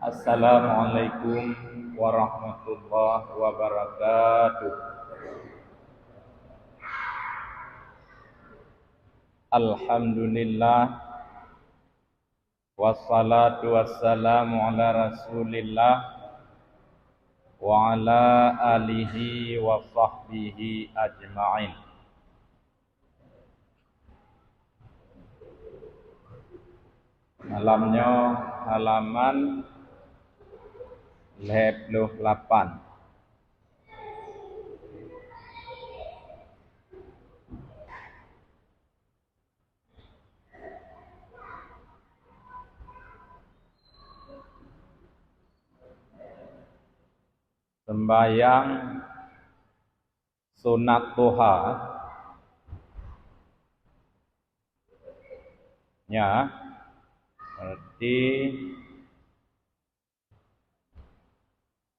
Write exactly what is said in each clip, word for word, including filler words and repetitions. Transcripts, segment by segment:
Assalamualaikum warahmatullahi wabarakatuh. Alhamdulillah, wassalatu wassalamu ala Rasulillah wa ala alihi wa sahbihi ajma'in. Malam nyoe halaman lhèe ploh lapan. Sembahyang sunat duha. Nyan, berarti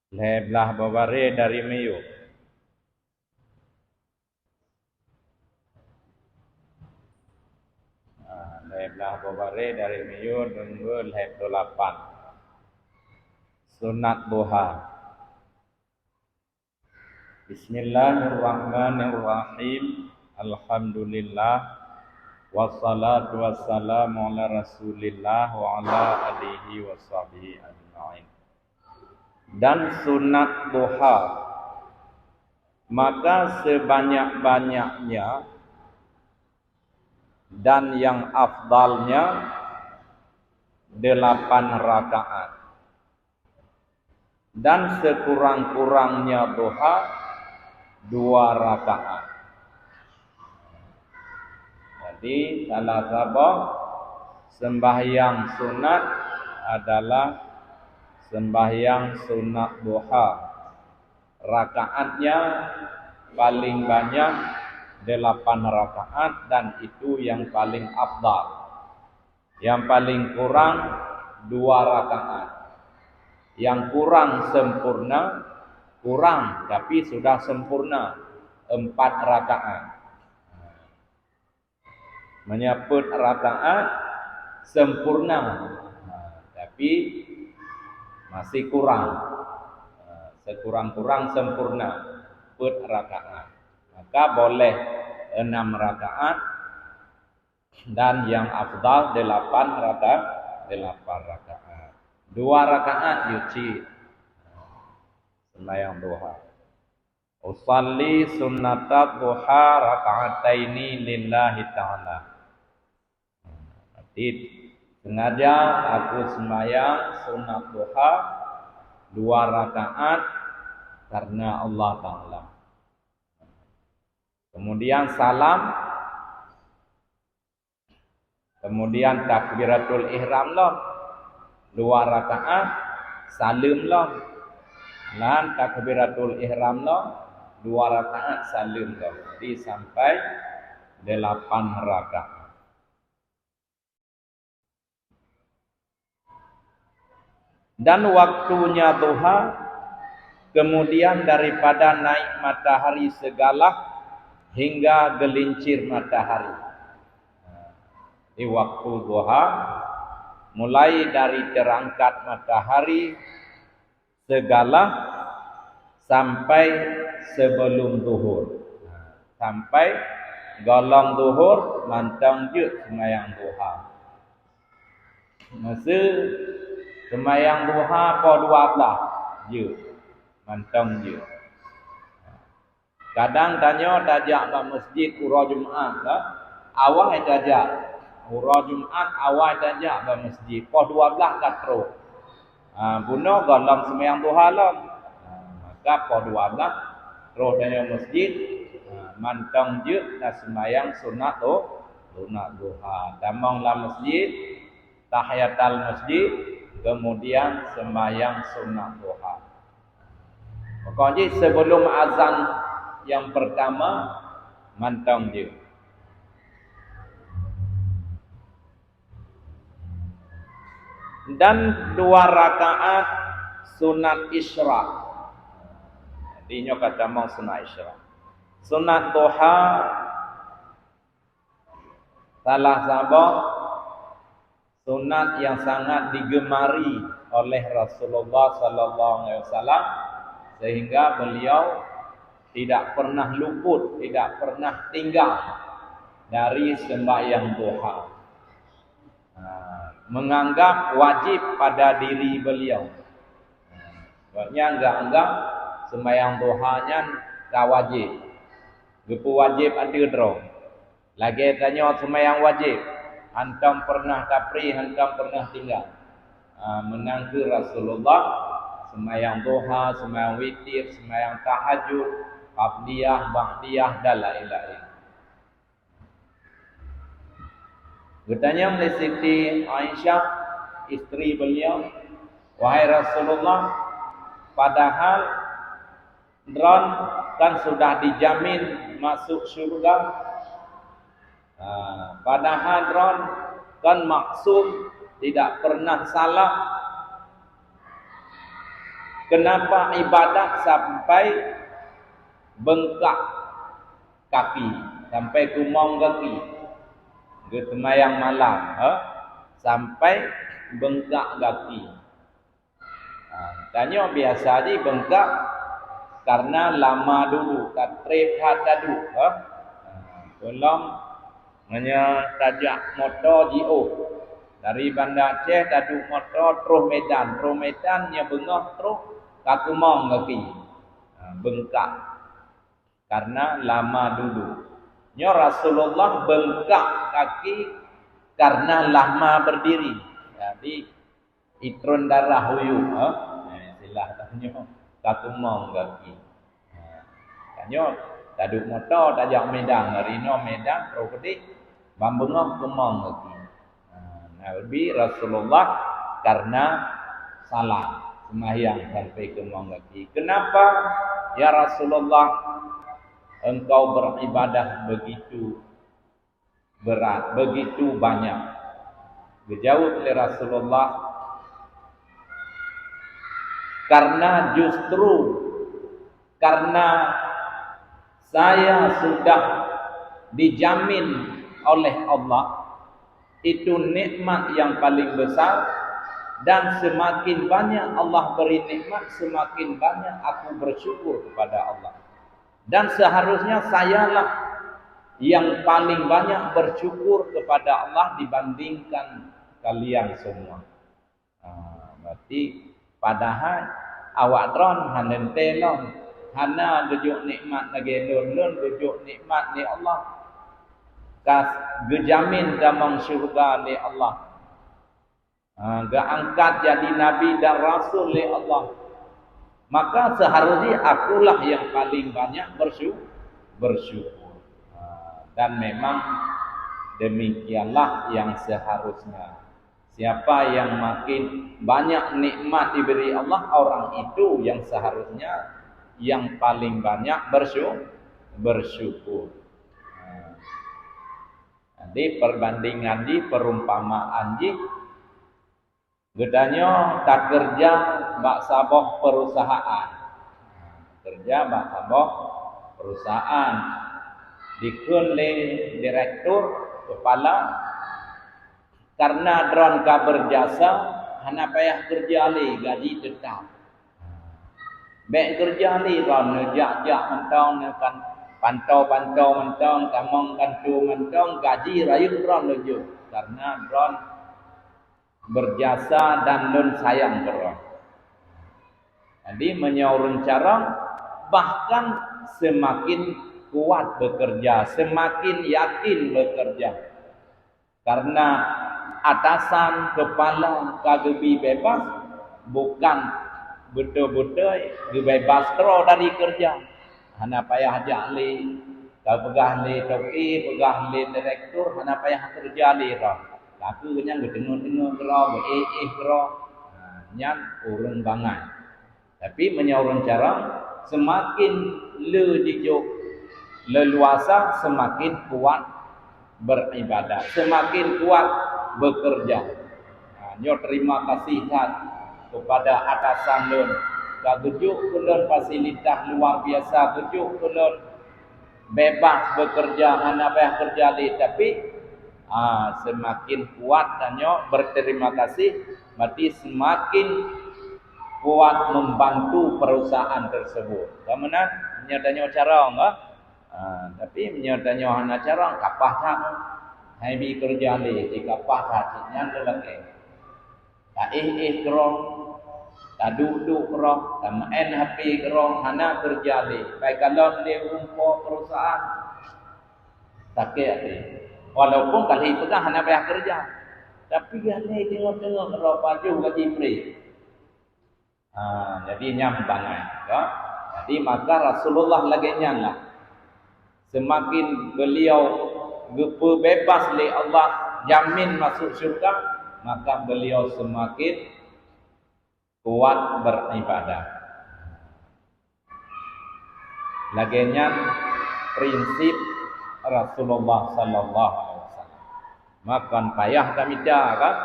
lhèe blah boh baré dari miyueb. Ah, lhèe blah boh baré dari miyueb, nunggu lhèe ploh lapan. Sunat duha. Bismillahirrahmanirrahim. Alhamdulillah. Wassalatu wassalamu ala Rasulillah wa ala alihi wa sahbihi ajma'in. Dan sunat duha, maka sebanyak-banyaknya dan yang afdalnya delapan rakaat. Dan sekurang-kurangnya duha dua rakaat. Jadi, salah saboh sembahyang sunat adalah sembahyang sunat duha. Rakaatnya paling banyak delapan rakaat dan itu yang paling afdal. Yang paling kurang dua rakaat. Yang kurang sempurna, kurang tapi sudah sempurna, empat rakaat. Meunyoe peuet rakaat sempurna, tapi masih kurang. Sekurang-kurang sempurna peuet rakaat. Maka boleh enam rakaat dan yang afdal delapan raka-, delapan rakaat. Dua rakaat jeuet cit. Sembahyang duha. Usalli sunnatat duha raka'ataini lillahi ta'ala. Berarti sengaja aku sembahyang sunat duha dua rakaat karena Allah Ta'ala. Kemudian salam, kemudian takbiratul ihram lom dua rakaat, saleuem lom. Dan takbiratul ihram lom dua rakaat, saleuem lom. Jadi sampai delapan rakaat. Dan waktunya duha, kemudian daripada naik matahari segalah hingga gelincir matahari. Di waktu duha, mulai dari terangkat matahari segalah sampai sebelum zuhur. Sampai gohlom zuhur mantong jeuet seumayang duha. Meuseu seumayang duha poh dua blaih jeuet, mantong jeuet. Kadang tanyoe tajak bak masjid uroe Jumat lah, awai tajak. Uroe Jumat awai tajak bak masjid, poh dua blaih ka trok. Ha, bunoe gohlom seumayang duha lom. Ha, maka poh dua blaih trok tanyoe masjid, ha, mantong jeuet taseumayang sunat du-, sunat duha. Tamong lam masjid, tahiyatul masjid, kemudian seumayang sunat duha. Pokok jih sebelum azan yang pertama mantong jeuet. Dan dua rakaat sunat isyraq. Jadi nyoe ka tamong sunat isyraq. Sunat duha salah saboh sunat yang sangat digemari oleh Rasulullah sallallahu alaihi wasallam, sehingga beliau tidak pernah luput, tidak pernah tinggal dari sembahyang duha. Ha, menganggap wajib pada diri beliau. Ha, sebabnya anggap-anggap sembahyang duha nyan ka wajib. Geupeuwajib ateueh droe. Lagée tanyoe seumayang wajéb, hantom peureunah tapri, hantom peureunah tinggai. Ah, meunan kheueh Rasulullah, seumayang duha, seumayang witir, seumayang tahajud, qabliyah, ba'diyah, dan laén-laén. Geutanyong lé Siti Aisyah, isteri beliau, "Wahai Rasulullah, padahal droe kan sudah dijamin masuk syurga. Ha, padahal droe kan maksum, tidak pernah salah. Kenapa ibadah sampai bengkak kaki, sampai kumong kaki?" Geuseumayang malam, ha? Sampai bengkak kaki. Ha, tanyoe biasa jih bengkak karena lama dudu, ka treb that taduek, ha. Ha, peulom meunyoe tajak moto jiôh dari Banda Aceh taduek moto troh Medan, troh Medan nyoe beungoh troh ka kumong kaki. Ha, bengkak karena lama dudu. Nyoe Rasulullah bengkak kaki karena lama berdiri. Jadi, itron darah uyuek, ha? Eh, istilah tanyoe, ka kumong kaki. Ha, tanyoe, taduek moto, tajak Medan, dari inoe Medan, troh keudeh, ban beungoh kumong kaki. Ha, Nabi Rasulullah karena salah seumahyang sampai kumong kaki. "Kenapa, ya Rasulullah, engkau beribadah begitu berat, begitu banyak?" Geujaweueb lé Rasulullah, "Karena justru karena saya sudah dijamin oleh Allah, itu nikmat yang paling besar, dan semakin banyak Allah beri nikmat, semakin banyak aku bersyukur kepada Allah. Dan seharusnya sayalah yang paling banyak bersyukur kepada Allah dibandingkan kalian semua." Ha, berarti padahai awak droe hana teuntèe lom, hana geujok nikmat lagèe lôn, lôn geujok nikmat lé Allah. Ka geujamin tamong syeuruga lé Allah. Ha, geuangkat jadi nabi dan rasul lé Allah. Maka seharusnya akulah yang paling banyak bersyu-, bersyukur. Ha, dan memang demikianlah yang seharusnya. Siapa yang makin banyak nikmat diberi Allah, orang itu yang seharusnya yang paling banyak bersyu-, bersyukur. Ha. Jadi, perbandingan jih, perumpamaan jih, geutanyoe takeureuja bak saboh perusahaan. Keureuja bak saboh perusahaan. Dikheun lé direktur, kepala, "Karena droen ka beurjasa, hana payah keureuja lé, gaji teutap." Bèk keureuja lé droen, neujak-jak mantong, neupan-, pantô-pantô mantong, tamong kantô mantong, gaji rayeuk droen neujok, karena droen beurjasa dan lôn sayang keu droen. Jadi, meunyoe ureueng carông, bahkan seumaken kuat beukeureuja, seumaken yakin beukeureuja. Karena atasan, keupala ka geubri beubaih, bukan beutôi-beutôi geubeubaih droe dari keureuja. Hana payah jak lé, ka peugah lé toke, peugah lé direktur, hana payah keureuja lé droe. Tapi nyan geuteungeut-teungeut keudroe, geuéh-éh keudroe. Ha, nyan ureueng bangai. Tapi meunyoe ureueng carông, seumaken le jijok leuluasa, seumaken kuat beuribadah, seumaken kuat beukeureuja. Ha, nyoe terima kasih that kepada atasan lôn. Ka geujok keu lôn fasilitas luar biasa, geujok keu lôn beubaih beukeureuja, hana payah keureuja lé, tapi Ah, semakin kuat tanyoe berterima kasih, berarti semakin kuat membantu perusahaan tersebut. Ka meunan, meunyoe tanyoe carông, ah. Ah, tapi meunyoe tanyoe hana carông, kapah that. Hai bi keureuja lé, cit kapah that, cit nyan lé lakée. Taéh-éh keudroe, taduek-duek keudroe, tameu'en H P keudroe, hana keureuja lé. Bai kalon lé ureuëng po perusahaan, sakét até. Walaupun ka lheueh peugah hana payah keureuja, tapi até teungoh-teungoh keudroe pajoh gaji pré. Ha, jadi nyan bangai, ya. Jadi maka Rasulullah lagée nyan lah. Semakin beliau geupeubeubaih lé Allah, jamin masuk syurga, maka beliau semakin kuat beribadah. Lagée nyan prinsip Rasulullah sallallahu alaihi wasallam. Makon payah tamita kan?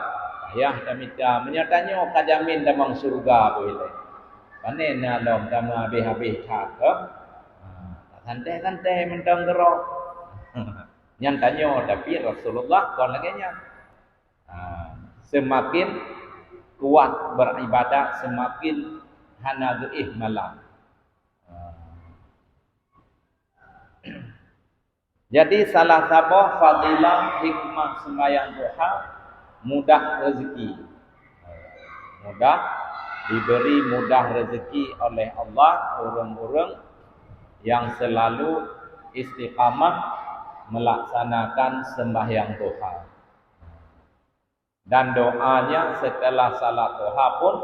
Payah tamita. Meunyoe tanyoe ka jamin tamong syeuruga, beuh ilée. Pane na lom tameuhabéh-habéh that, kan? Ha, santai-santai mantong keudroe. Nyan tanyoe, tapi Rasulullah kon lagée nyan. Ha, semakin kuat beribadah, semakin hana geuéh malam. Ha. Jadi, salah saboh fadilah hikmah sembahyang duha, mudah rezeki. Mudah, diberi mudah rezeki oleh Allah ureuëng-ureuëng yang selalu istiqamah melaksanakan sembahyang duha. Dan doanya setelah salat duha pun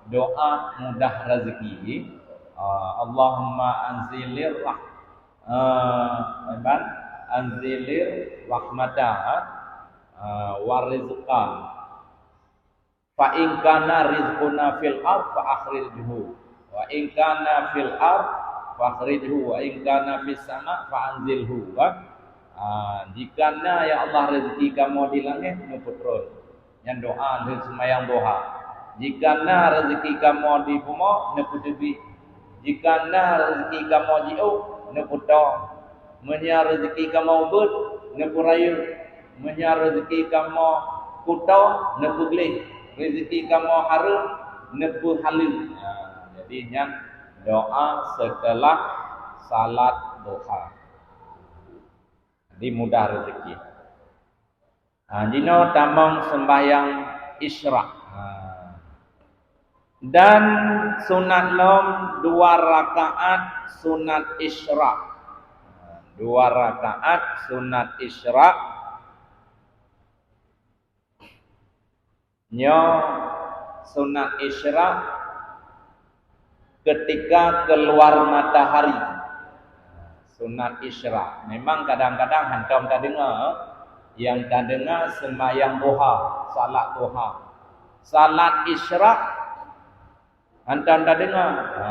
doa mudah rezeki. Ah, Allahumma anzilir rah-, ah, anzilir rahmata, ah, wa rizqa. Fa in kana rizquna fil ard fa akhrijhu. Wa in kana fil ard fa akhrijhu. Wa in kana fis sama fa anzilhu. Kan? Ah, jika na, ya Allah, rezeki kamoe di langét, neupeutron. Nyan doa lheueh seumayang duha. Jika na rezeki kamoe di bumoe, neupeuteubiet. Jika na rezeki kamoe jiôh, neupeutoe. Meunyoe rezeki kamoe ubit, neupeurayeuk. Meunyoe rezeki kamoe kuto, neupeugleh. Rezeki kamoe hareuem, neupeuhaleue. Nah, jadi nyan doa setelah salat duha. Jadi mudah rezeki. Ha, jinoe tamong sembahyang Isyraq. Ha. Dan sunat lom dua rakaat sunat Isyraq. Ha, dua rakaat sunat Isyraq. Nyoe sunat Isyraq ketika keluar matahari. Sunat Isyraq. Memang kadang-kadang hantom tadeungoe, nyang tadeungoe seumayang duha, salat duha. Salat Isyraq hantom tadeungoe. Ha,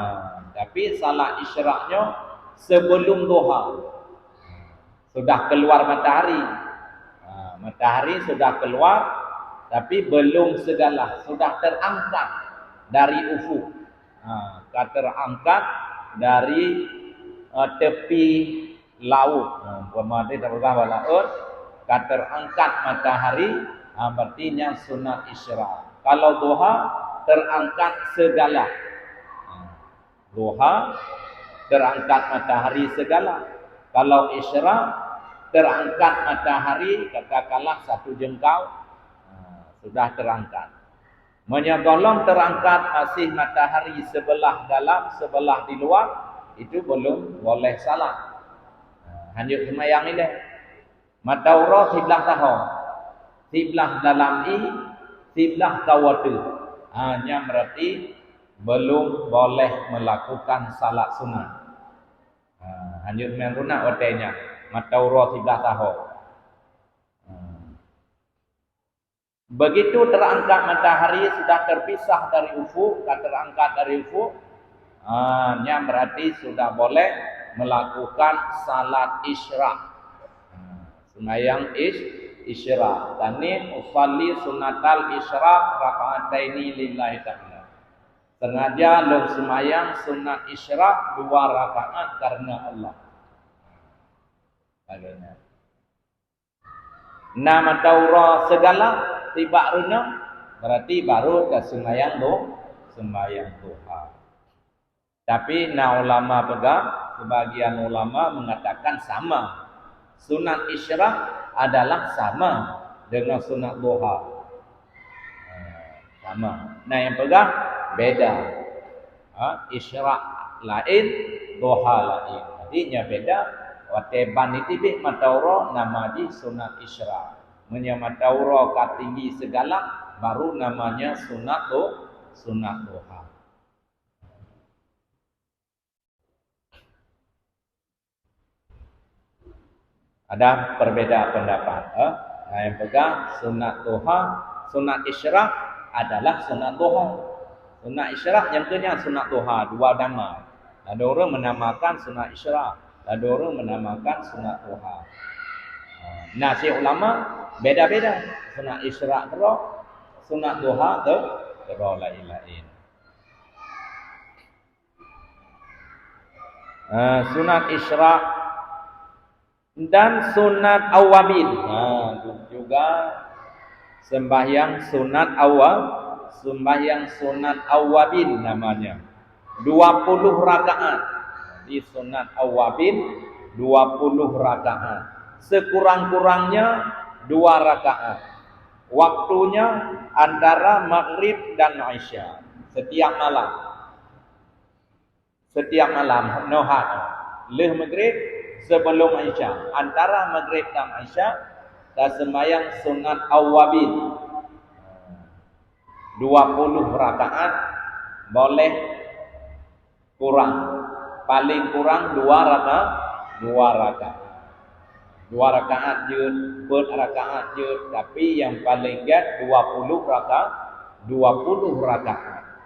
tapi salat Isyraq nyoe sebelum duha. Sudah keluar matahari. Ha, matahari sudah keluar, tapi belum segalah, sudah terangkat dari ufuk. Ha, ka terangkat dari, eh, tepi laôt. Ha, umpama tadi tapeugah bak laôt, ka terangkat matahari, ha, berarti nyan sunat Isyraq. Kalau duha, terangkat segalah. Ha, duha, terangkat matahari segalah. Kalau Isyraq, terangkat matahari, katakanlah satu jengkal, ha, sudah terangkat. Meunyoe gohlom terangkat masih matahari sebelah dalam, sebelah di luar, itu belum boleh salat. Ha, hanjeuet seumayang ilée. Mata uroe siblah saho, siblah dalam ie, siblah kawoe teuh. Ha, nyan berarti belum boleh melakukan salat sunat. Ha, hanjeuet seumayang sunat watée nyan, mata uroe siblah saho. Ha. Begitu terangkat matahari sudah terpisah dari ufuk, ka terangkat dari ufuk, ha, nyan berarti sudah boleh melakukan salat Isyraq. Ha, seumayang is-, Isyraq. Tani usalli sunnatal Isyraq raka'ataini lillahi ta'ala. Sengaja lôn seumayang sunat Isyraq dua rakaat karena Allah. Lagée nyan. Na mata uroe sigalak tibak runoe, berarti baru ka seumayang do-, seumayang duha. Tapi na ulama peugah, sebagian ulama mengatakan sama. Sunat isyraq adalah sama dengan sunat duha. Sama. Na nyang peugah beda. Ha, isyraq laén, duha laén. Jadi nyan beda. Watée ban jiteubiet mata uroe nama jih sunat isyraq. Meunyoe mata uroe ka tinggi sigalak, baru namanya sunat du-, sunat duha. Ada perbeda pendapat, eh? Ada nyang peugah sunat duha, sunat isyraq adalah sunat duha. Sunat isyraq nyang keu nyan sunat duha, dua nama. Ada ureuëng menamakan sunat isyraq, ada ureuëng menamakan sunat duha. Nah, si ulama beda-beda. Sunat isyraq keudroe, sunat duha ke-, keudroe laén-laén. Ah, sunat isyraq dan sunat awabin. Ah, juga sembahyang sunat awa-, sembahyang sunat awabin namanya. Dua puluh rakaat. Di sunat awabin dua puluh rakaat. Sekurang-kurangnya dua rakaat. Waktunya antara maghrib dan isya. Setiap malam. Setiap malam, nohat. Lheueh maghrib, sebelum isya. Antara maghrib dan isya, taseumbahyang sunat awabin. Dua puluh rakaat, boleh kurang. Paling kurang dua raka-, dua rakaat. Dua rakaat jeuet, peuet rakaat jeuet, tapi nyang paling gét dua puluh raka-, dua puluh rakaat.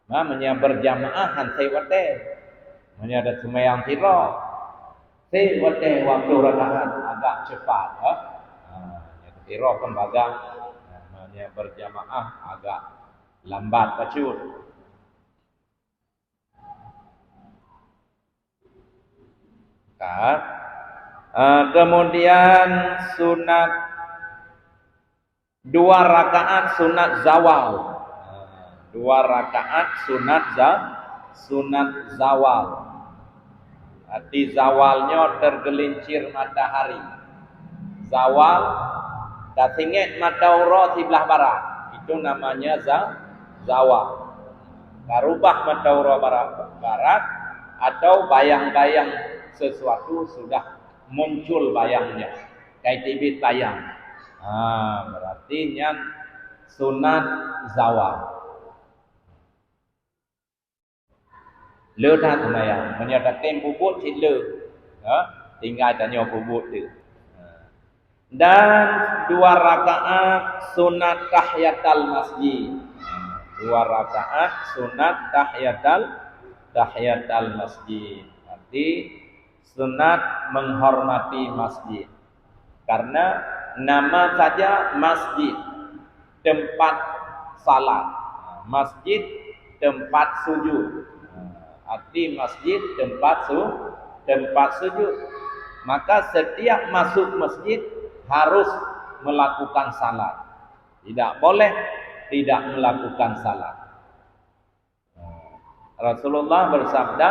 Nah, meunyoe berjamaah han sép watée. Meunyoe taseumbahyang sidroe, sép watée waktu rakaat agak cepat, ha? Ha, nyang sidroe kan bagah. Nah, meunyoe berjamaah agak lambat bacut. Ka. Ah, kemudian sunat dua rakaat sunat zawal. Ah, dua rakaat sunat za-, sunat zawal. Arti zawal nyoe tergelincir matahari. Zawal, tasinget mata uroe siblah barat. Itu namanya za-, zawal. Karubah mata uroe barat, barat atau bayang-bayang sesuatu sudah muncul bayangnya. Kai teubiet bayang. Ha, berarti nyan sunat zawal. Le that seumayang. Meunyoe tatem peubuet cit le. Ha? Tinggai tanyoe peubuet tu. Ha. Dan dua rakaat sunat tahiyatal masjid. Dua rakaat sunat tahiyatal, tahiyatal masjid. Berarti sunat menghormati masjid. Karena nama saja masjid, tempat salat. Masjid, tempat sujud. Arti masjid, tempat su-, tempat sujud. Maka setiap masuk masjid harus melakukan salat. Tidak boleh tidak melakukan salat. Rasulullah bersabda,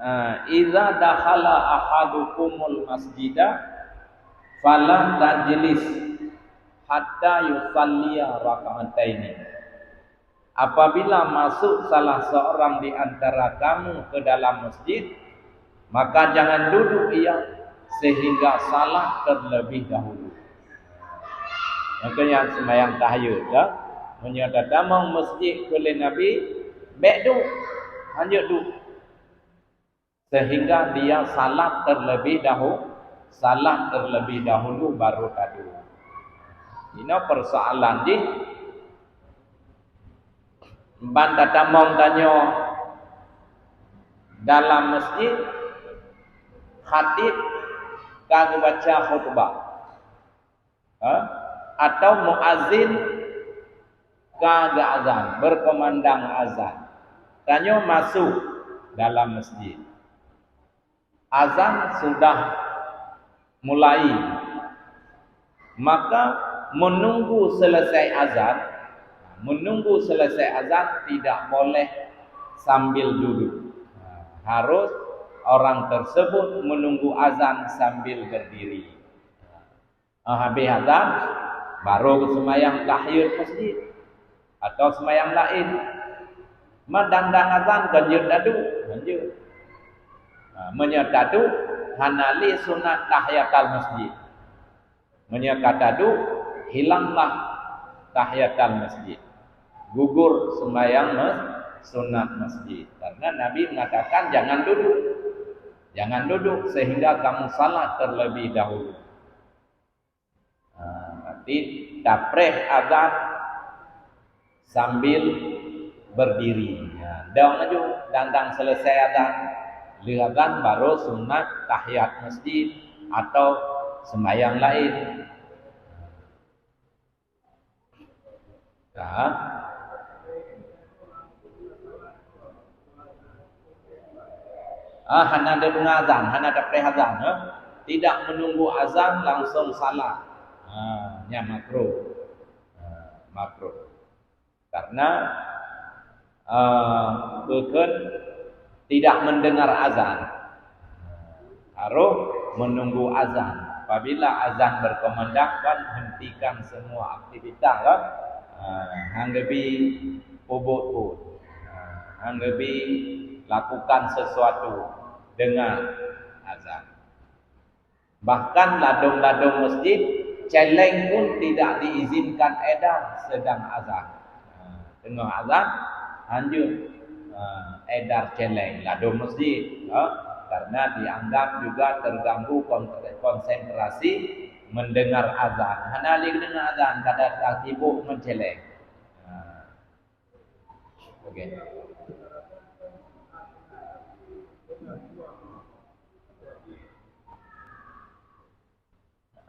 ah, "Idza dakhala ahadukumul masjida fala tajlis hatta yusalliya raka'ataini." Apabila masuk salah seorang di antara kamu ke dalam masjid, maka jangan duduk ia sehingga salat terlebih dahulu. Nyang keu nyan seumayang tahajud, ya. Meunyoe tatamong masjid keu lé Nabi, bék duek, hanjeuet duek. Sehingga dia salat terlebih dahu-, salat terlebih dahulu baru taduek. Inoe persoalan jih, ban tatamong tanyoe dalam masjid, khatib ka geubaca khutbah. Ha? Atau muazin ka geuazan, berkumandang azan. Tanyoe masuk dalam masjid. Azan sudah mulai. Maka menunggu selesai azan, menunggu selesai azan tidak boleh sambil duduk. Harus orang tersebut menunggu azan sambil berdiri. Ah, habis azan, baru seumayang tahiyatul masjid atau seumayang laén. Ma dang-dang azan kon jeuet taduek, kon jeuet. Ha, meunyoe taduek, hana lé sunat tahiyatul masjid. Meunyoe ka taduek, hilanglah tahiyatul masjid. Gugur seumayang mas-, sunat masjid. Karena Nabi mengatakan, "Jangan duduk. Jangan duduk sehingga kamu salat terlebih dahulu." Ha, berarti tapreh azan sambil berdiri. Ha, dong laju, dang-dang selesai azan. Lheueh azan baru sunat tahiyat masjid atau sembahyang lain. Ha? Ah, hana deungoe azan, hana tapreh azan, ha? Tidak menunggu azan langsung salat. Ha, nyan makruh. Ha, makruh. Karena, eh, bukon tidak mendengar azan. Harus menunggu azan. Apabila azan berkumandang, kan hentikan semua aktivitas, kan? Ha, hana geubi peubuet pun. Ha, hana geubi lakukan sesuatu dengan azan. Bahkan ladôm-ladôm masjid, celeng pun tidak diizinkan edar sedang azan. Ha, teungoh azan, hanjeuet, ha, edar celeng ladôm masjid, ha, karena dianggap juga terganggu kon-, konsentrasi mendengar azan. Hana lé deungoe azan, kada sibuk ngon celeng. Ha. Okey.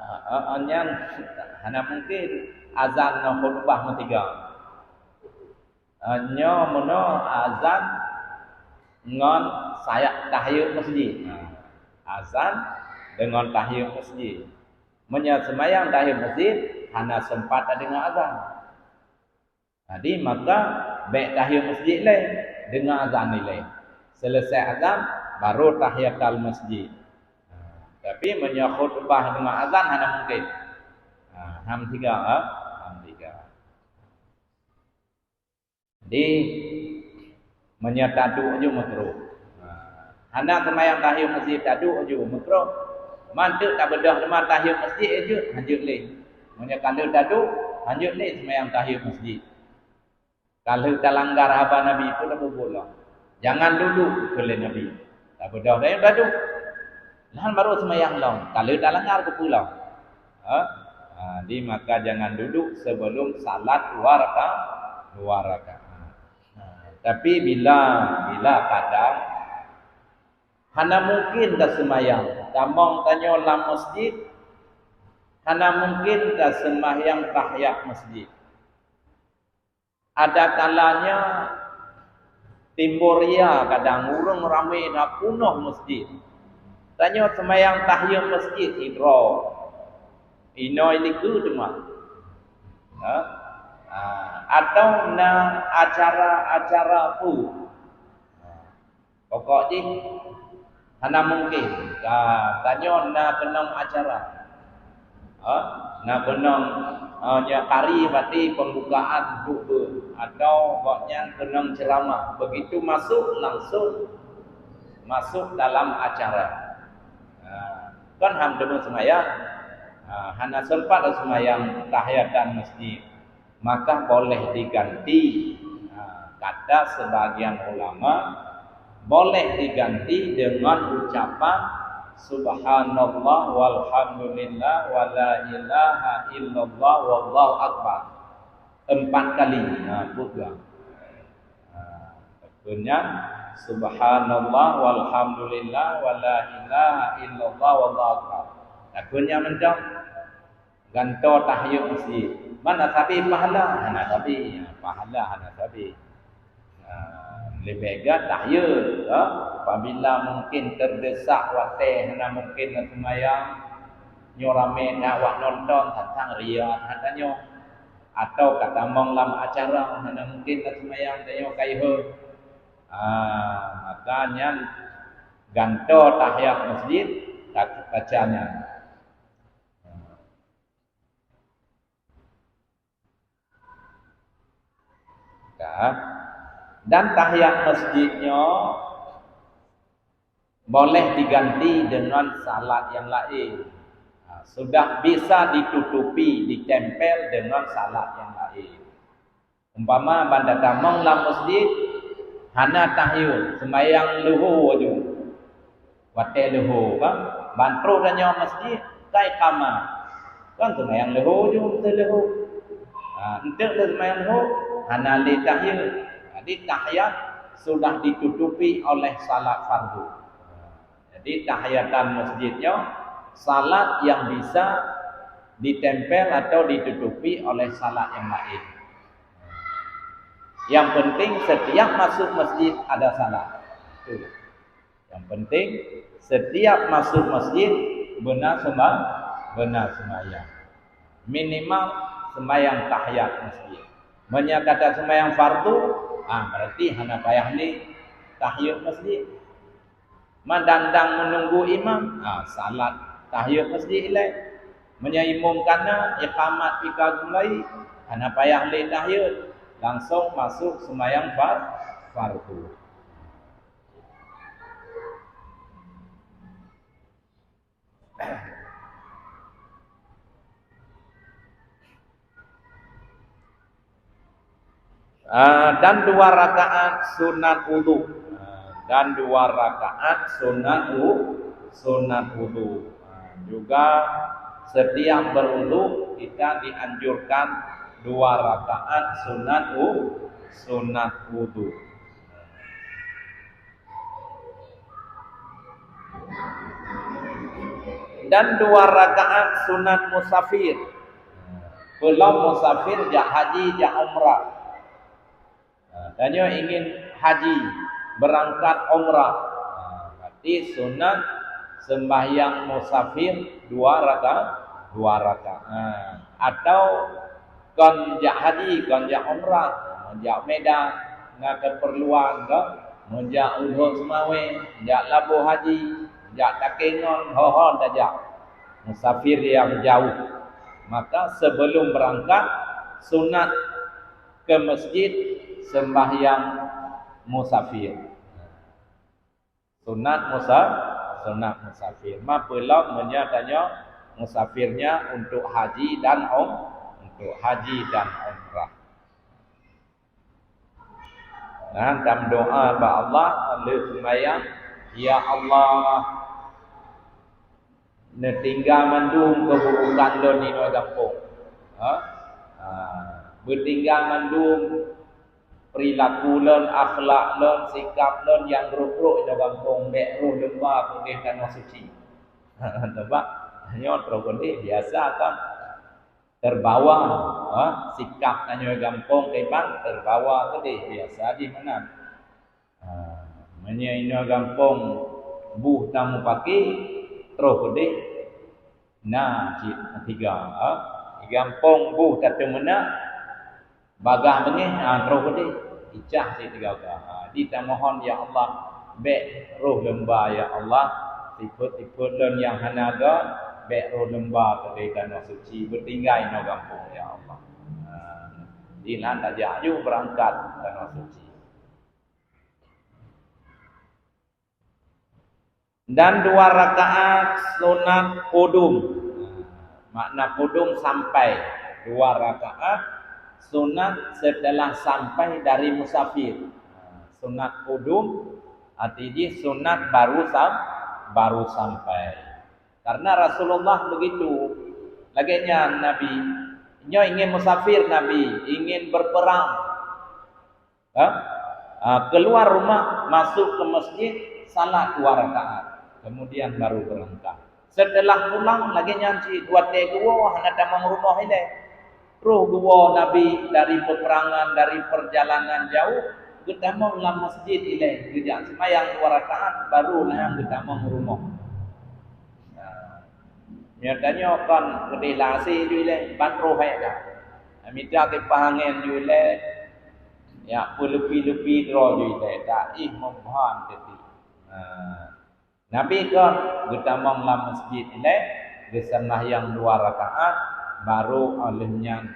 Ah, ah, ah, nyan hana mungkin azan ngon khutbah meusigoe. Ah, nyoe meunoe azan ngon sayat tahiyatul masjid. Ah, azan deungon tahiyatul masjid. Meunyoe seumayang tahiyatul masjid, hana seumpat tadeungoe azan. Jadi, maka bèk tahiyatul masjid lé, deungoe azan ilèe. Selesai azan, baru tahiyatul masjid. Ha, tapi meunyoe khutbah deungoe azan, hana mungkin. Ha, ham tiga, ha? Ham tiga. Jadi, meunyoe taduek aju makruh. Ha, hana seumayang tahiyatul masjid taduek aju makruh. Mantuk tabeudôh teuma tahiyatul masjid aju, hanjeuet lé. Meunyoe ka lheueh taduek, hanjeuet lé seumayang tahiyatul masjid. Ka lheueh talanggar haba Nabi pun tapubuet lom. Jangan duduk, kheun lé Nabi. Tabeudôh tahiyatul taduek. Nyan baru seumayang lom. Ka lheueh talanggar keupeue lom. Ha? Ha, di maka jangan duduk sebelum salat dua raka-, dua rakaat. Ha, tapi bila, bila kadang hana mungkin taseumayang, tamong tanyoe lam masjid, hana mungkin taseumayang tahiyat masjid. Ada kalanya timbul ria, kadang ureuëng ramé na peunoh masjid. Tanyoe seumayang tahiyat masjid sidroe. Inoe likot teuma. Ha? Ha, atau na acara-acara peue. Pokok jih hana mungkin. Ka, tanyoe na keunong acara. Ha? Na keunong, ha, nyoe kari berarti pembukaan untuk beuh, atau gobnyan keunong ceramah. Begitu masuk, langsung masuk dalam acara. Ha, kan ham deungon seumayang. Ha, hana sempat seumayang tahiyatan masjid. Maka boleh diganti. Ha, kata sebagian ulama, boleh diganti dengan ucapan, "Subhanallah walhamdulillah wa la ilaha illallah wallahu akbar." Empat kali. Ha, peugah. Ha, peue nyan, "Subhanallah walhamdulillah wa la ilaha illallah wallahu akbar." Takheun nyan mantong. Gantoe tahiyat masjid. Mana sabe pahala? Hana sabe. Pahala hana sabe. Ha, leubeh gét tahiyat, ha? Apabila mungkin terdesak watée hana mungkin nak seumayang, Nyoe ramé that awak nonton, tantang ria that tanyoe. Atau ka tamong lam acara, hana mungken ka seumayang tanyoe kayeuh. Ah, maka nyan gantoe tahiyat masjid, ta-, baca nyan. Ka. Dan tahiyat masjid nyoe boleh diganti dengan salat yang lain. Ha, sudah bisa ditutupi, ditempel dengan salat yang lain. Umpama ban tatamong lam masjid, hana tahiyat, seumayang leuhô aju. Watée leuhô, kan? Ban troh tanyoe masjid, ka iqamah. Kan seumayang leuhô ju, beutôi leuhô. Ha, enteuk lé seumayang leuhô, hana lé tahiyat. Jadi, tahiyat sudah ditutupi oleh salat fardu. Jadi, tahiyatan masjid nyoe salat yang bisa ditempel atau ditutupi oleh salat yang lain. Yang penting setiap masuk masjid ada salat. Itu. Yang penting, setiap masuk masjid, beuna semba-, beuna sembahyang. Minimal sembahyang tahiyat masjid. Meunyoe ka tasembahyang fardu, ah, berarti hana payah lé tahiyat masjid. Mandang-dang menunggu imam, ah, salat tahiyat masjid ilée. Meunyoe imum ka na, iqamat pih ka mulai, hana payah lé tahiyat, langsung masuk sembahyang far-, fardu. Ah, dan dua rakaat sunat wudu. Ah, dan dua rakaat sunat wu-, sunat wudu. Ah, juga setiap berwudu kita dianjurkan dua rakaat sunat wu-, sunat wudu. Dan dua rakaat sunat musafir. Peulom musafir jak haji, jak umrah. Nah, tanyoe ingin haji, berangkat umrah. Nah, berarti sunat sembahyang musafir dua raka-, dua rakaat. Atau kon jak haji, kon jak umrah, meujak Medan, na keperluan ka, meujak Ulhoe Seumawé, jak Laboh Haji, jak Takengon, ho-ho tajak. Musafir yang jauh. Maka sebelum berangkat, sunat ke masjid sembahyang musafir. Sunat musa-, sunat musafir. Ma peulom meunyoe tanyoe musafirnya untuk haji dan um-, untuk haji dan umrah. Nah, tameudoa bak Allah, lheueh seumayang, "Ya Allah, neutinggai mandum keuburukan lôn inoe gampông." Ha? Ha, beutinggai mandum perilaku lôn, akhlak lôn, sikap lôn nyang brôk-brôk inoe gampông, bék roh lôn ba keudeh tanoh suci. Nampak? Nyoe troh keudeh biasa kan terbawa, ha, sikap tanyoe gampông kiban terbawa keudeh biasa di meunan. Ha, meunyoe inoe gampông buh tameupaké, troh keudeh na cit tiga, ha. Di gampông buh tateumeunak, bagah beungéh, ha, troh keudeh, icah cit tiga-tiga. Ha, di tamohon, "Ya Allah, bék roh lôn ba, ya Allah, sifeuet-sifeuet lôn nyang hana ga, bék roh lôn ba keudeh tanoh suci, beutinggai inoe gampông, ya Allah." Ha, di nan tajak aju beurangkat tanoh suci. Dan dua rakaat sunat kudum. Makna kudum sampai. Dua rakaat sunat setelah sampai dari musafir. Sunat kudum, arti jih sunat baru sam-, baru sampai. Karena Rasulullah begitu. Lagée nyan Nabi, nyoe ingin musafir Nabi, ingin berperang. Ha? Ah, keluar rumah, masuk ke masjid, salat dua rakaat, kemudian baru berangkat. Setelah pulang, lagée nyan cit, watée geuwoe hana tamong rumoh ilée. Roh geuwoe Nabi dari peperangan, dari perjalanan jauh, geutamong lam masjid ilée, geujak seumayang dua rakaat, baru nyan geutamong rumoh. Nah, Nyoe tanyoe kon keudeh lam asèe ju ilèe, ban roh hai ka. Mita kipah angén ju ilèe, ya, peuleupi-leupi droe ju ilèe, ka ih meuhan teuti. Ha. Nabi kon geutamong lam masjid ilèe, geuseumbahyang dua rakaat, baru 'oh lheueh nyan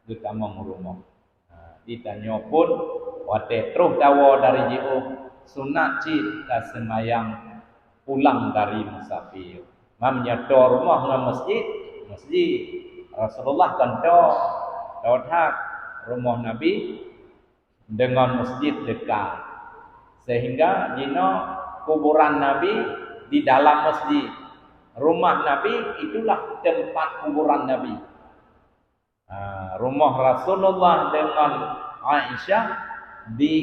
geutamong rumoh. Ha, di tanyoe pun watèe troh tawoe dari jiôh, sunat cit taseumbahyang pulang dari musafir. Meunyoe toe rumoh ngon masjid, masjid. Rasulullah kan toe, toe that rumoh Nabi deungon masjid dekat. Sehingga jinoe kuburan Nabi di dalam masjid. Rumah Nabi itulah tempat kuburan Nabi. Ha, rumoh Rasulullah deungon Aisyah di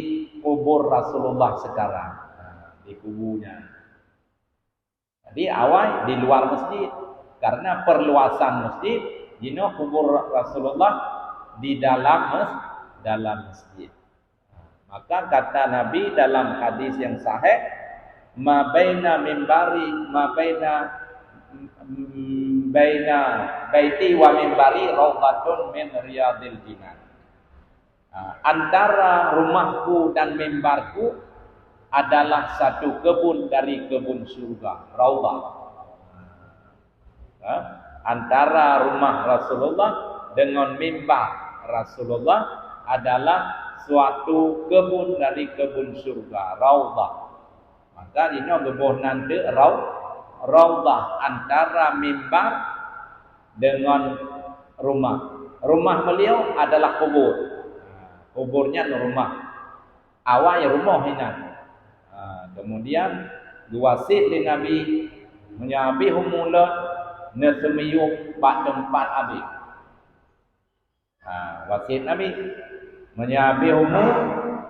kubur Rasulullah sekarang. Ha, di kuburnya. Jadi awai di luar masjid. Karena perluasan masjid, jinoe kubur Rasulullah di dalam mas-, dalam masjid. Maka kata Nabi dalam hadis yang sahih, "Ma baina mimbari, ma baina, mm, baina baiti wa mimbari raudhatun min riyadil jinan." Ha, antara rumahku dan mimbarku adalah satu kebun dari kebun syurga, raudhah. Ha? Antara rumah Rasulullah dengan mimbar Rasulullah adalah suatu kebun dari kebun syurga, raudhah. Maka jinoe geuboh nan teuk rau-, raudhah antara mimbar dengan rumah. Rumah beliau adalah kubur. Kuburnya rumah. Awai rumoh inan. Ha, kemudian geuwasiet lé Nabi, "Meunyoe habéh umu lôn, neuseumiyueb bak teumpat Abi." Ha, wasiet Nabi, "Meunyoe habéh umu,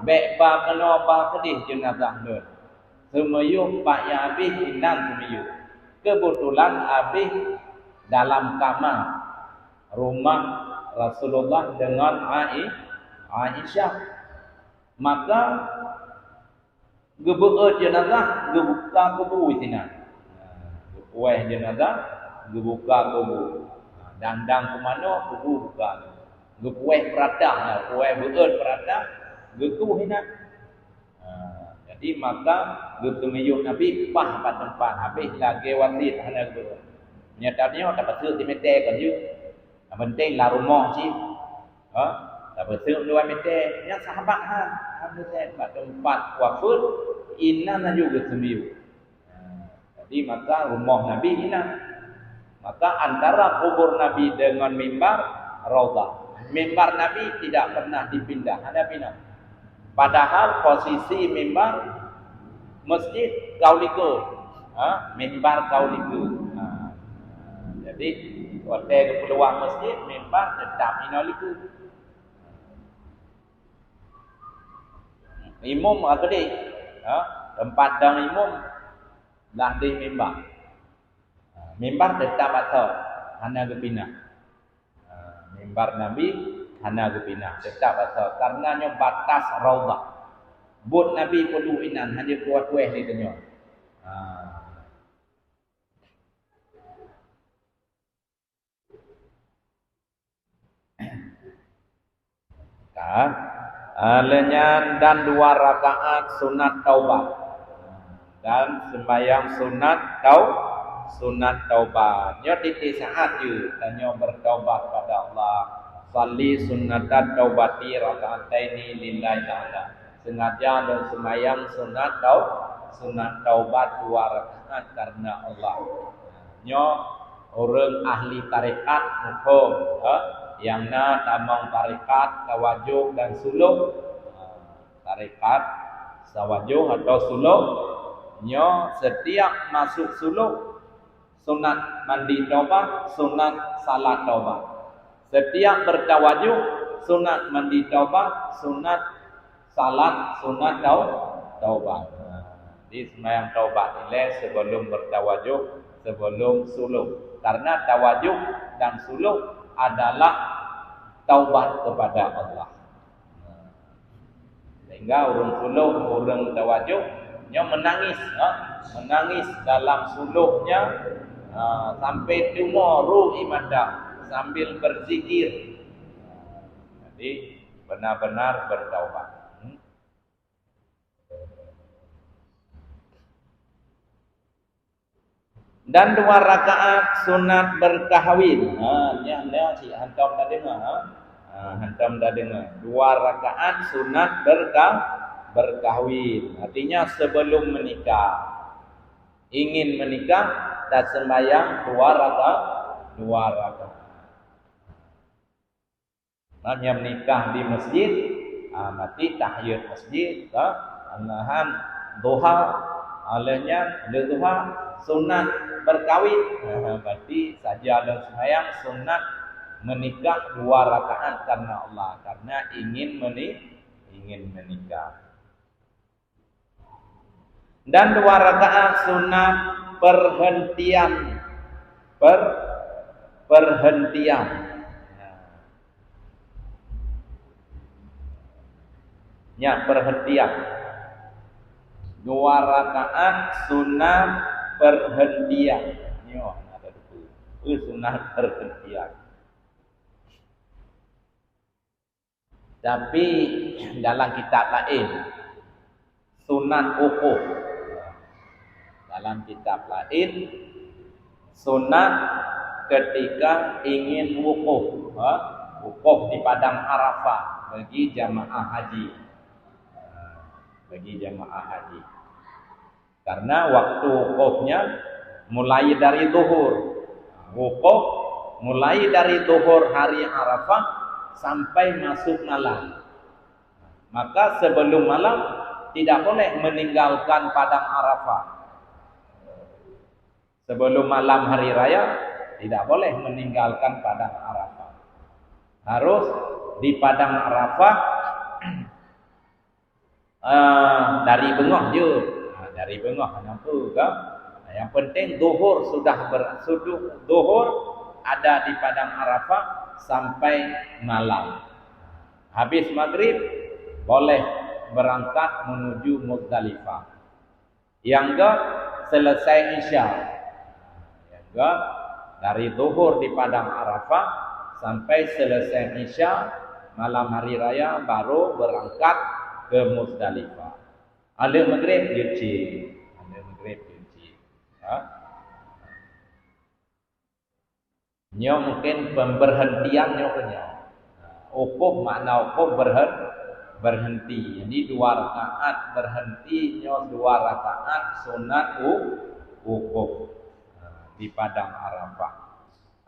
bèk ba keunoe ba keudeh jeunazah lôn. Seumiyueb bak nyang habéh inan seumiyueb." Keubeutulan habéh dalam kama rumah Rasulullah deungon Ai-, Aisyah. Maka geubeuet jeunazah, geubuka kubu sinan. Geupuéh jeunazah, geubuka kubu. Dandang peumanö, kubu buka. Geupuéh peuratah, puéh beuet peuratah, geukueh sinan. Ha, jadi maka geuteumiyueb Nabi paih bak teumpat, habéh lagèe wasiet hana geupeugah. Meunyoe tanyoe tapeuseuk di meuté kon jeuet. Nyang penting lam rumoh cit. Ha? Tapeuseuk luwa meuté, nyang sahabat han, han meuseuk bak teumpat wafeuet, inan laju geuteumiyueb. Jadi maka rumoh Nabi inan. Maka antara kubur Nabi dengan mimbar, raudhah. Mimbar Nabi tidak pernah dipindah, hana pinah. Padahal posisi mimbar masjid kaul likôt. Ha, mimbar kaul likôt. Ha. Jadi watèe geupeuluwa masjid, mimbar teutap inoe likôt. Imum ka keudeh. Ha, teumpat dong imum lah di mimbar. Ha, mimbar teutap asoe, hana geupinah. Ha, mimbar Nabi hana geupinah, teutap asoe, karena nyoe batas raudhah. Buet Nabi peuduek inan, hana kueh-kueh di tanyoe. Ha. Kan? Ah, lheueh nyan dan dua rakaat sunat taubat. Dan sembahyang sunat tau-, sunat taubat. Nyoe tiep-tiep saat jeuet tanyoe bertaubat pada Allah. Salli sunnatat taubati rakaataini lillahi ta'ala. Sengaja lôn sembahyang sunat tau-, sunat taubat dua rakaat karena Allah. Nyoe ureueng ahli tarekat muphom, eh, nyang na tamong tarekat, tawajoh dan suluk. Tarekat, tawajoh atau suluk. Nyoe setiap masuk suluk, sunat mandi taubat, sunat salat taubat. Setiap bertawajoh, sunat mandi taubat, sunat salat, sunat tau-, taubat. Jadi sembahyang taubat ilèe sebelum bertawajoh, sebelum suluk. Karena tawajoh dan suluk adalah taubat kepada Allah. Sehingga ureueng suluk, ureueng tawajoh, nyoe meunangis, ha? Meunangis dalam suluknya, Ha, sampai tumo ru i mata sambil berzikir. Jadi benar-benar bertaubat. Hmm. Dan dua rakaat sunat berkahwin. Ha, nyan, nyan cit hantom tadeungoe, ha. Ha, hantom tadeungoe. Dua rakaat sunat berka-, berkahwin. Artinya sebelum menikah. Ingin menikah, taseumbahyang dua rakaat, dua rakaat. Nah, nyang nikah di masjid, ah, berarti tahiyat masjid, ka? Angahan duha, aleuh nyan, lheuh duha, sunat berkawin. Ah, berarti saja lôn seumbahyang sunat menikah dua rakaat karena Allah, karena ingin meni-, ingin menikah. Dan dua rakaat sunat perhentian. Per-, perhentian. Ya, perhentian. Dua rakaat sunat perhentian. Nyoe ada dua. Eh, sunat perhentian. Tapi dalam kitab laén, sunat wukuf. Dalam kitab laén, sunat ketika ingin wukuf, ha? Wukuf di padang Arafah bagi jamaah haji. Bagi jamaah haji. Karena waktu wukufnya mulai dari zuhur. Wukuf mulai dari zuhur hari Arafah sampai masuk malam. Maka sebelum malam tidak boleh meninggalkan padang Arafah. Sebelum malam hari raya tidak boleh meninggalkan padang Arafah. Harus di padang Arafah Ah, dari beungoh jeuet. Ah, dari beungoh hana peue ka. Nah, yang penting zuhur sudah ber-, sudu-, zuhur ada di padang Arafah sampai malam. Habis maghrib, boleh berangkat menuju Muzdalifah. Nyang göt selesai Isya. Nyang göt dari zuhur di padang Arafah sampai selesai Isya malam hari raya baru berangkat ke Muzdalifah. Aleuh maghrib jeuet cit. Aleuh maghrib jeuet cit. Ha? Nyoe mungkin pemberhentian nyoe keu nyoe. Wukuf makna wukuf berhen-, berhenti. Jadi dua rakaat berhenti nyoe dua rakaat sunat wu-, wukuf. Di padang Arafah.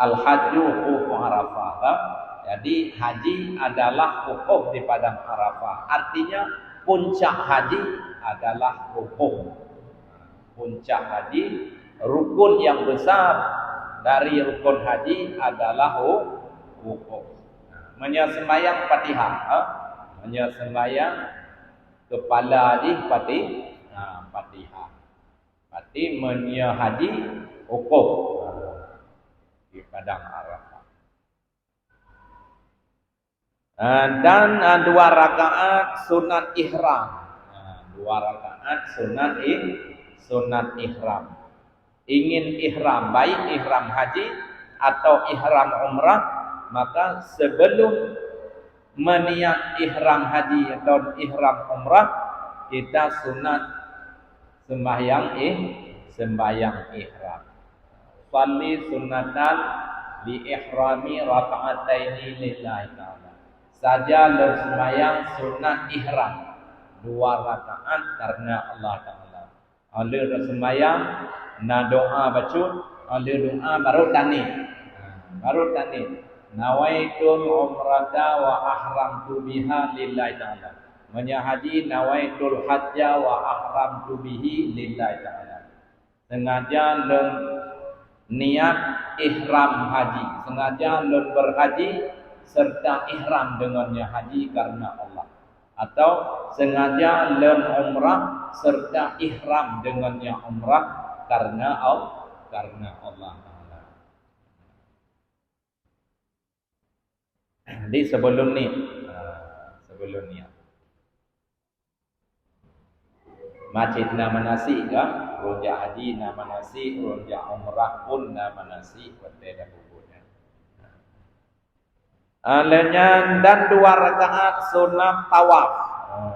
Al-hajju wuqufu Arafah, kan? Jadi haji adalah wukuf di padang Arafah. Artinya puncak haji adalah wukuf. Puncak haji, rukun yang besar dari rukun haji adalah wu-, wukuf. Meunyoe seumbahyang Fatihah, ha? Meunyoe seumbahyang kepala jih Fati-, ha, Fatihah. Berarti meunyoe haji wukuf di padang Arafah. Ah, dan, ah, dua rakaat sunat ihram. Ah, dua rakaat sunat ih-, sunat ihram. Ingin ihram, baik ihram haji atau ihram umrah, maka sebelum meuniat ihram haji atau ihram umrah, kita sunat seumbahyang ih-, seumbahyang ihram. Shalli sunnatan li ihrami rak'ataini lillahi ta'ala. Saja lôn seumbahyang sunat ihram dua rakaat karena Allah Ta'ala. Aleuh taseumbahyang, na doa bacut, aleuh doa baru taniet. Ha, baru taniet. Nawaitul umrata wa ahramtu biha lillahi ta'ala. Meunyoe haji, nawaitul hajja wa ahramtu bihi lillahi ta'ala. Sengaja lôn niat ihram haji, sengaja lôn berhaji serta ihram deungon nyan haji karena Allah. Atau sengaja lôn umrah serta ihram deungon nyan umrah karena Al-, karena Allah Ta'ala. Jadi sebelum ni, ha, sebelum ni. Masjid na manasik kan? Ureuëng jak haji na manasik, ureuëng jak umrah pun na manasik watée tapeubuet nyan. Ah, lheueh nyan dan dua rakaat sunat tawaf. Ah,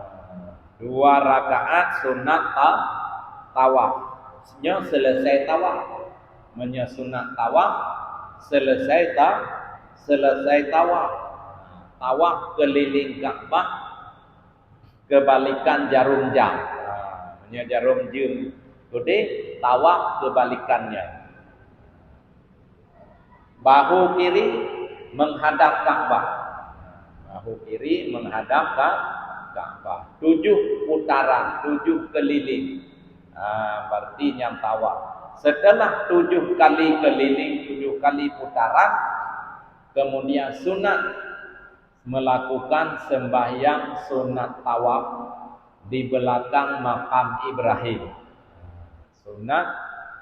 dua rakaat sunat ta-, tawaf. Nyoe selesai tawaf. Meunyoe sunat tawaf, selesai ta-, selesai tawaf. Tawaf keliling Ka'bah kebalikan jarum jam. Ha, meunyoe jarum jam udeh, tawaf kebalikannya. Bahu kiri menghadap Ka'bah. Bahu kiri menghadap Ka-, Ka'bah. Tujuh putaran, tujuh keliling. Ha, berarti nyan tawaf. Setelah tujuh kali keliling, tujuh kali putaran, kemudian sunat melakukan sembahyang sunat tawaf di belakang makam Ibrahim. Sunat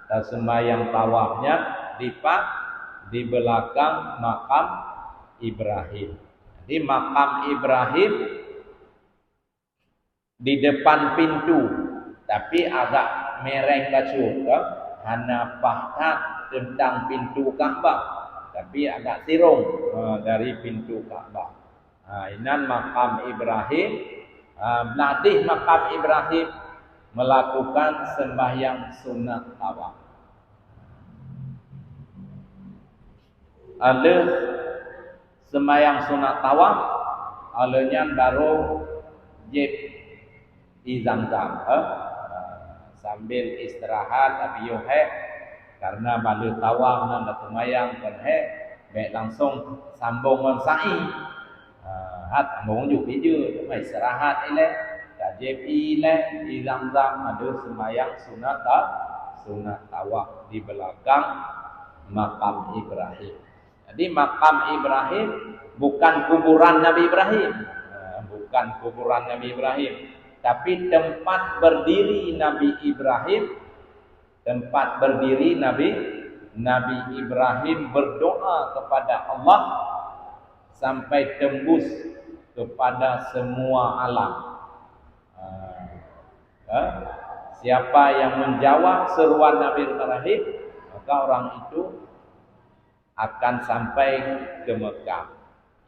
dan sembahyang tawafnya di pa-, di belakang makam Ibrahim. Jadi makam Ibrahim di depan pintu, tapi agak mereng bacut, kan? Hana paih that teuntang pintu Ka'bah, tapi agak sirong, ha, dari pintu Ka'bah. Ha, inan makam Ibrahim, ha, blah deh makam Ibrahim melakukan sembahyang sunat tawaf. Aleuh sembahyang sunat tawaf, aleuh nyan barô jieb ie Zam-Zam, eh. Sambil istirahat, Nabi yoh hék, karena baleue tawaf ngon teumbayang kon hék, bék langsong sambong ngon sa'i. Ha, hat sambong ju pih jeuet, teuma istirahat ilée, ka jieb ie ilée, ie Zam-Zam, aleuh sembahyang sunat ta-, sunat tawaf di belakang makam Ibrahim. Jadi makam Ibrahim bukan kuburan Nabi Ibrahim. Ha, bukan kuburan Nabi Ibrahim, tapi tempat berdiri Nabi Ibrahim, tempat berdiri Nabi, Nabi Ibrahim berdoa kepada Allah sampai tembus kepada semua alam. Ha, ha? Siapa yang menjawab seruan Nabi Ibrahim, maka orang itu akan sampai ke Mekah.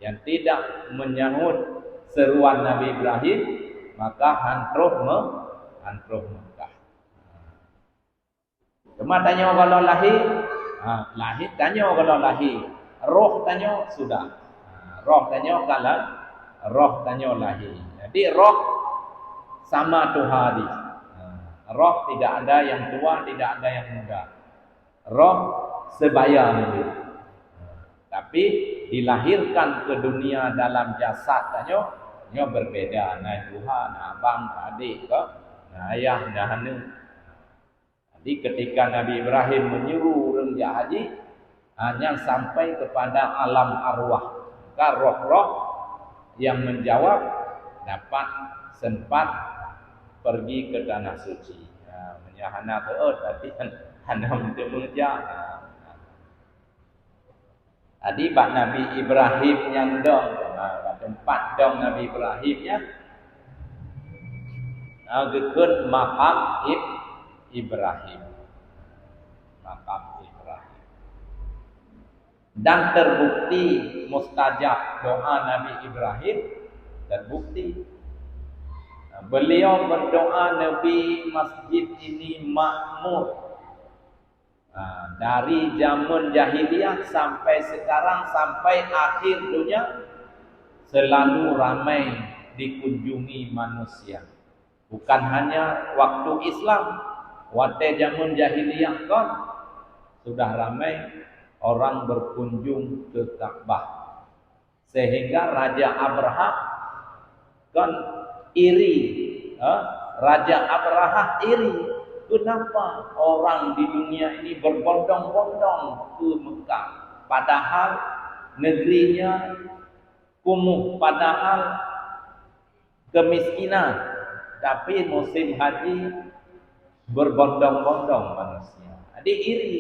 Yang tidak menyahut seruan Nabi Ibrahim, maka han troh me-, han troh Mekah. Teuma tanyoe gohlom lahé, ha, lahé, tanyoe gohlom lahé. Roh tanyoe sudah. Ha, roh tanyoe ka la-, roh tanyoe lahé. Jadi roh sama tuha jih. Ha, roh tidak ada yang tua, tidak ada yang muda. Roh sebaya nyoe. Tapi dilahirkan ke dunia dalam jasad tanyoe, nyoe berbeda. Na tuha, na abang, na adék, ko, na ayah, na aneuk. Jadi ketika Nabi Ibrahim menyuruh ureuëng jak haji, ha, nyan sampai kepada alam arwah. Maka roh-roh yang menjawab dapat sempat pergi ke tanah suci. Ha, meunyoe hana teuôt, tapi hana meuteumé jak. Ha. Jadi bak Nabi Ibrahim nyan dong, ha, bak teumpat dong Nabi Ibrahim nyan, ha, geukheun makam Ib-, Ibrahim. Makam Ibrahim. Dan terbukti mustajab doa Nabi Ibrahim, terbukti. Beliau berdoa neubri masjid ini makmur. Ha, dari zaman jahiliyah sampai sekarang, sampai akhir dunia, selalu ramai dikunjungi manusia. Bukan hanya waktu Islam, watée zaman jahiliyah kon sudah ramai orang berkunjung ke Ka'bah. Sehingga Raja Abrahah kan iri, ha? Raja Abrahah iri. Kenapa orang di dunia ini berbondong-bondong ke Mekah, padahal negerinya kumuh, padahal kemiskinan, tapi musim haji berbondong-bondong manusia. Jadi iri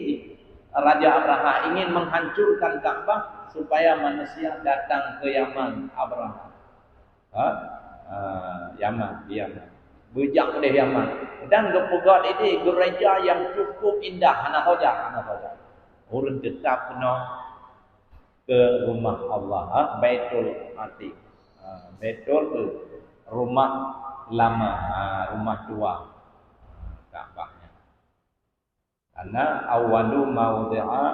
Raja Abrahah ingin menghancurkan Ka'bah supaya manusia datang ke Yaman Abrahah. Ha? Ha, Yaman, di Yaman. Beujak udeh Yaman. Dan geupeugah ideh gereja nyang cukup indah, hana saja, hana saja. Ureuëng teutab keunoe keu rumah Allah, ha, Baitul Atiq. Ha, Baitul tu rumah lama, ha, rumah tua. Ha, Ka'bah nyan. Karena awwalu maudi'a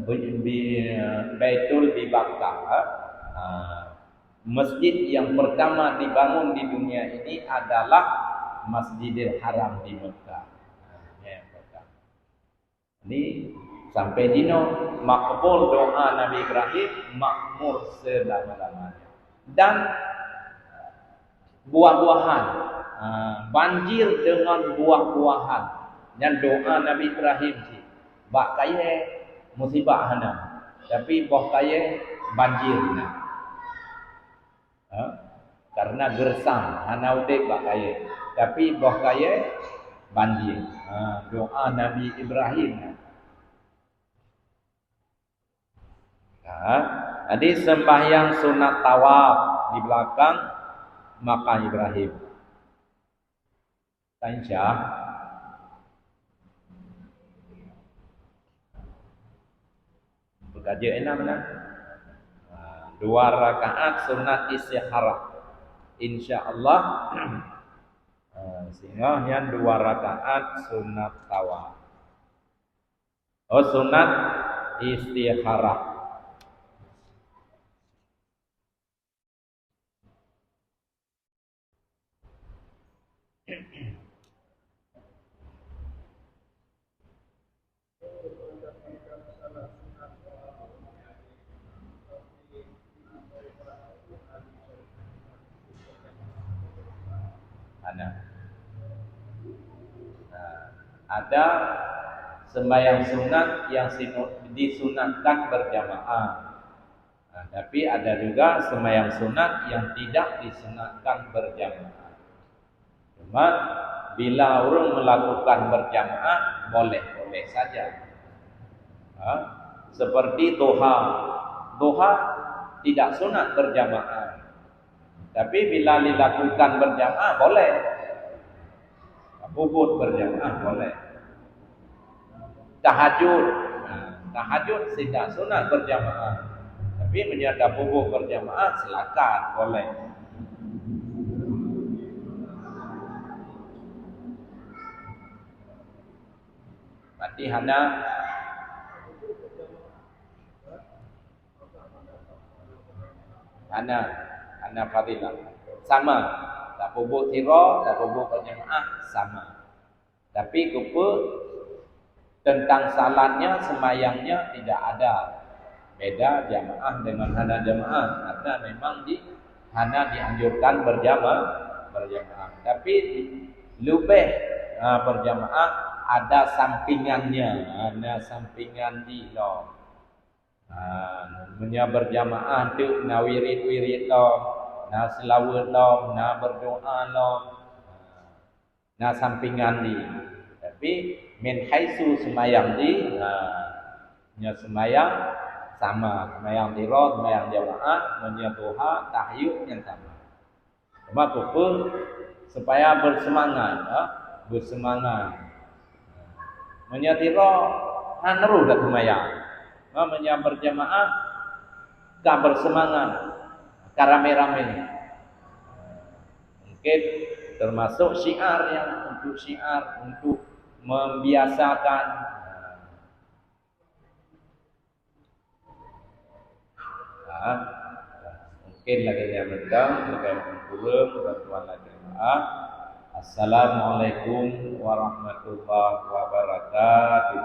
bi-, bi-, Baitul bi Bakkah, ha. Masjid yang pertama dibangun di dunia ini adalah Masjidil Haram di Mekah. Ha, yang pertama. Ni sampai dinoe makbul doa Nabi Ibrahim, makmur selama-lamanya. Dan buah-buahan, ha, banjir dengan buah-buahan. Nyan doa Nabi Ibrahim cit. Bak kayèe musibah hana, tapi boh kayèe banjir na. Ha? Karena gersang, hana udeb bak kayèe. Tapi boh kayèe banjir. Ha, doa Nabi Ibrahim. Ha? Jadi sembahyang sunat tawaf di belakang makam Ibrahim. Tan syah. Beukajeut enam nah. Ha, dua rakaat sunat istikharah. Insya Allah, ha, singoh nyan dua rakaat sunat tawaf. Oh, sunat istikharah. Ada. Nah, ada sembahyang sunat yang sinu-, disunatkan berjamaah. Nah, tapi ada juga sembahyang sunat yang tidak disunatkan berjamaah. Cuma, bila ureuëng melakukan berjamaah, boleh-boleh saja. Ha? Seperti duha. Duha tidak sunat berjamaah. Tapi bila dilakukan berjamaah, boleh. Peubuet berjamaah, boleh. Tahajud. Nah, tahajud tidak sunat berjamaah. Tapi meunyoe tapeubuet berjamaah, silakan, boleh. Berarti hana, hana, hana fadilah. Sama. Tapeubuet sidroe, tapeubuet berjamaah, sama. Tapi keupeue tentang salatnya, sembahyangnya tidak ada beda jamaah dengan hana jamaah, karena memang di, hana dianjurkan berjama-, berjamaah. Tapi leubeh, ha, berjamaah ada sampingannya, ha, na sampingan jih lom. Ha, meunyoe berjamaah tu na wirid-wirid lom, na seulaweuet lom, na berdoa lom. Na sampingan jih. Tapi min haitsu seumayang jih, ha, nyoe seumayang sama, seumayang sidroe, seumayang jamaah, meunyoe duha, tahajud nyan sama. Cuma keupeue supaya beuseumangat, ha, beuseumangat. Meunyoe sidroe, han rôh dak seumayang. Cuma meunyoe berjamaah, ka beuseumangat, ka ramé-ramé. Mungkin termasuk syiar yang untuk syiar, untuk membiasakan. Nah, mungkin lagèe nyan mantong, lagèe meukureueng, bantuan lagèe doa. Assalamualaikum warahmatullahi wabarakatuh.